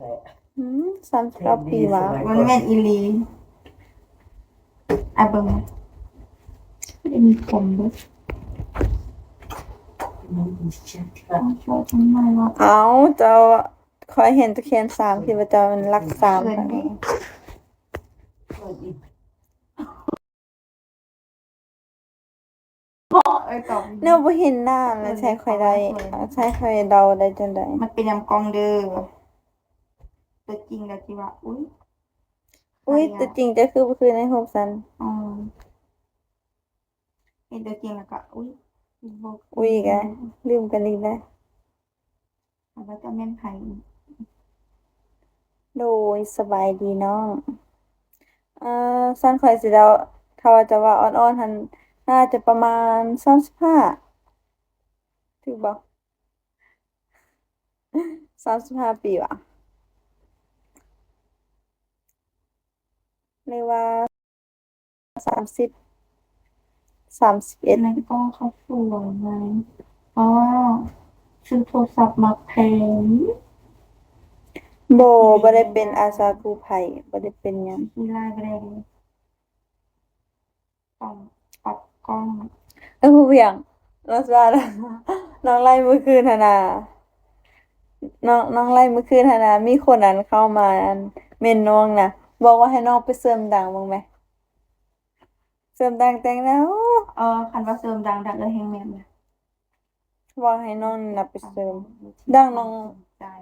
ອືມ ສາມສິບເກົ້າປີຫວາ? ມັນແມ່ນອີ່ຫຼີ. ອາ ເບິ່ງນະ ບໍ່ມີຜົມເດ້. ເອົາ ເຈົ້າ ຂ້ອຍເຫັນແຕ່ແຂນສາມ ຄິດວ່າເຈົ້າແມ່ນຫຼັກສາມ. ເອີຍ ຕອບ ແນວບໍ່ເຫັນໜ້າ ແລ້ວໃຊ້ຂ້ອຍໄດ້ ໃຊ້ຂ້ອຍເດົາໄດ້ຈັ່ງໃດ? ມັນເປັນນຳກ້ອງເດີ ຕົວຈິງແລ້ວຊິວ່າ ອຸ້ຍ ອຸ້ຍ ຕົວຈິງເຈົ້າຄືບໍ່ຄືໃນຮູບຊັ້ນ? ອໍ ເຫັນຕົວຈິງແລ້ວກໍ ອຸ້ຍ ບໍ່ຄື. ອຸ້ຍ ກະລືມກັນອີກແລ້ວ. ວ່າເຈົ້າແມ່ນໃຜ? ໂດຍ ສະບາຍດີນ້ອງ. ເອີ ຊັ້ນຂ້ອຍຊິເດົາ ຖ້າວ່າຈະວ່າອ່ອນໆຫັ້ນ ໜ້າຈະປະມານສາມສິບຫ້າ ຖືກບໍ່? ສາມສິບຫ້າປີຫວາ? ຫຼືວ່າ ສາມສິບ ສາມສິບເອັດ ແລ້ວກໍເຂົາສວຍນະ ອໍ ຊື້ໂທລະສັບມາແພງ. ບໍ່ ບໍ່ໄດ້ເປັນອາສາກູ້ໄພ ບໍ່ໄດ້ເປັນຫຍັງ. ຂີ້ຮ້າຍບໍ່ໄດ້ເດ້ ຕ້ອງປັບກ້ອງ. ເອີ ຜູ້ພຽງ ລາວວ່າ ນ້ອງໄລມື້ຄືນຫັ້ນນະ ນ້ອງ ນ້ອງໄລມື້ຄືນຫັ້ນນະ ມີຄົນ ອັນ ເຂົ້າມາ ອັນ ເມັ້ນນ້ອງນະ ບອກວ່າໃຫ້ນ້ອງໄປເສີມດັງເບິ່ງແມ. ເສີມດັງແຕ່ງໜ້າ. ເອີ ຄັນວ່າເສີມດັງ ດັງເອີຍແຮງແມ່ນນະ. ວ່າໃຫ້ນ້ອງນີ້ນະໄປເສີມ ດັ່ງນ້ອງ ໜ້ອຍ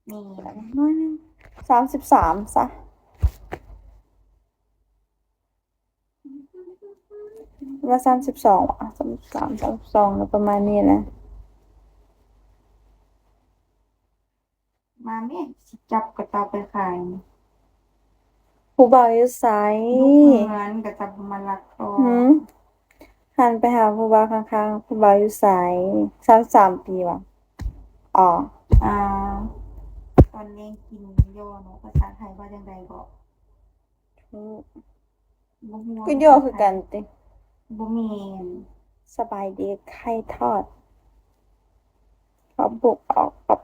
ໜຶ່ງ ສາມສິບສາມຊະ ວ່າສາມສິບສອງຫວາ ສາມສິບສາມ ສາມສິບສອງ ແລ້ວປະມານນີ້ແຫຼະ. ມາແມ່ ຊິຈັບກະເຕົາໄປຂາຍ. ຜູ້ບ່າວຢູ່ໃສ? ຢູ່ເຮືອນ ກະຈັບມາລັກຕໍ່. ຫືມ? ຫັນໄປຫາຜູ້ບ່າວຂ້າງໆ ຜູ້ບ່າວຢູ່ໃສ? ຊາວສາມປີຫວາ? ອໍ ອາ ຕອນແລງກິນຍໍເນາະ ພາສາໄທວ່າຈັ່ງໃດເກາະ? ບໍ່ຮູ້ ກໍຍໍຄືກັນຕິ? ບໍ່ແມ່ນ. ສະບາຍດີ ໄຂ່ທອດ ເຂົ້າປຸກອອກປັບ.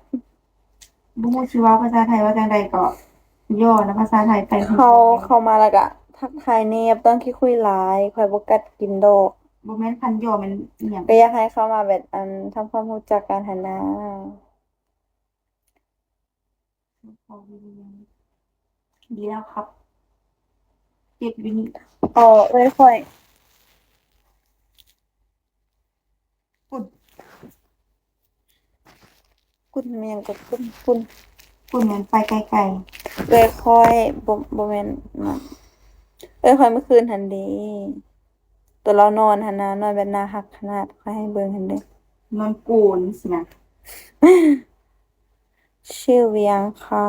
ບໍ່ຮູ້ຊິເວົ້າພາສາໄທວ່າຈັ່ງໃດເກາະ ຍໍນຳພາສາໄທໄປ. ເຂົ້າ ເຂົ້າມາແລ້ວກະທັກທາຍແນບ ຕ້ອງຂີ້ຄຸຍຫຼາຍ ຂ້ອຍບໍ່ກັດກິນດອກ. ບໍ່ແມ່ນ ຄັນຍໍແມ່ນອີ່ຫຍັງ? ກໍຢາກໃຫ້ເຂົ້າມາແບບ ອັນ ທຳຄວາມຮູ້ຈັກກັນຫັ້ນນາ. ດີແລ້ວຄັບ ເຈັບຢູ່ນີ້. ອໍ ເອີຍຂ້ອຍ ກຸນ ກຸນແມ່ນຫຍັງກໍກຸນ ກຸນ ກຸນແມ່ນໄປໄກໆ. ເອີຍຂ້ອຍ ບໍ່ ບໍ່ແມ່ນນັ້ນ ເອີຍຂ້ອຍມື້ຄືນຫັ້ນເດ ໂຕລາວນອນຫັ້ນນະ ນອນແບບໜ້າຮັກຂະໜາດ ຂ້ອຍໃຫ້ເບິ່ງຫັ້ນເດ ນອນໂກນຊີ້ນະ. ຊື່ວຽງຄ່າ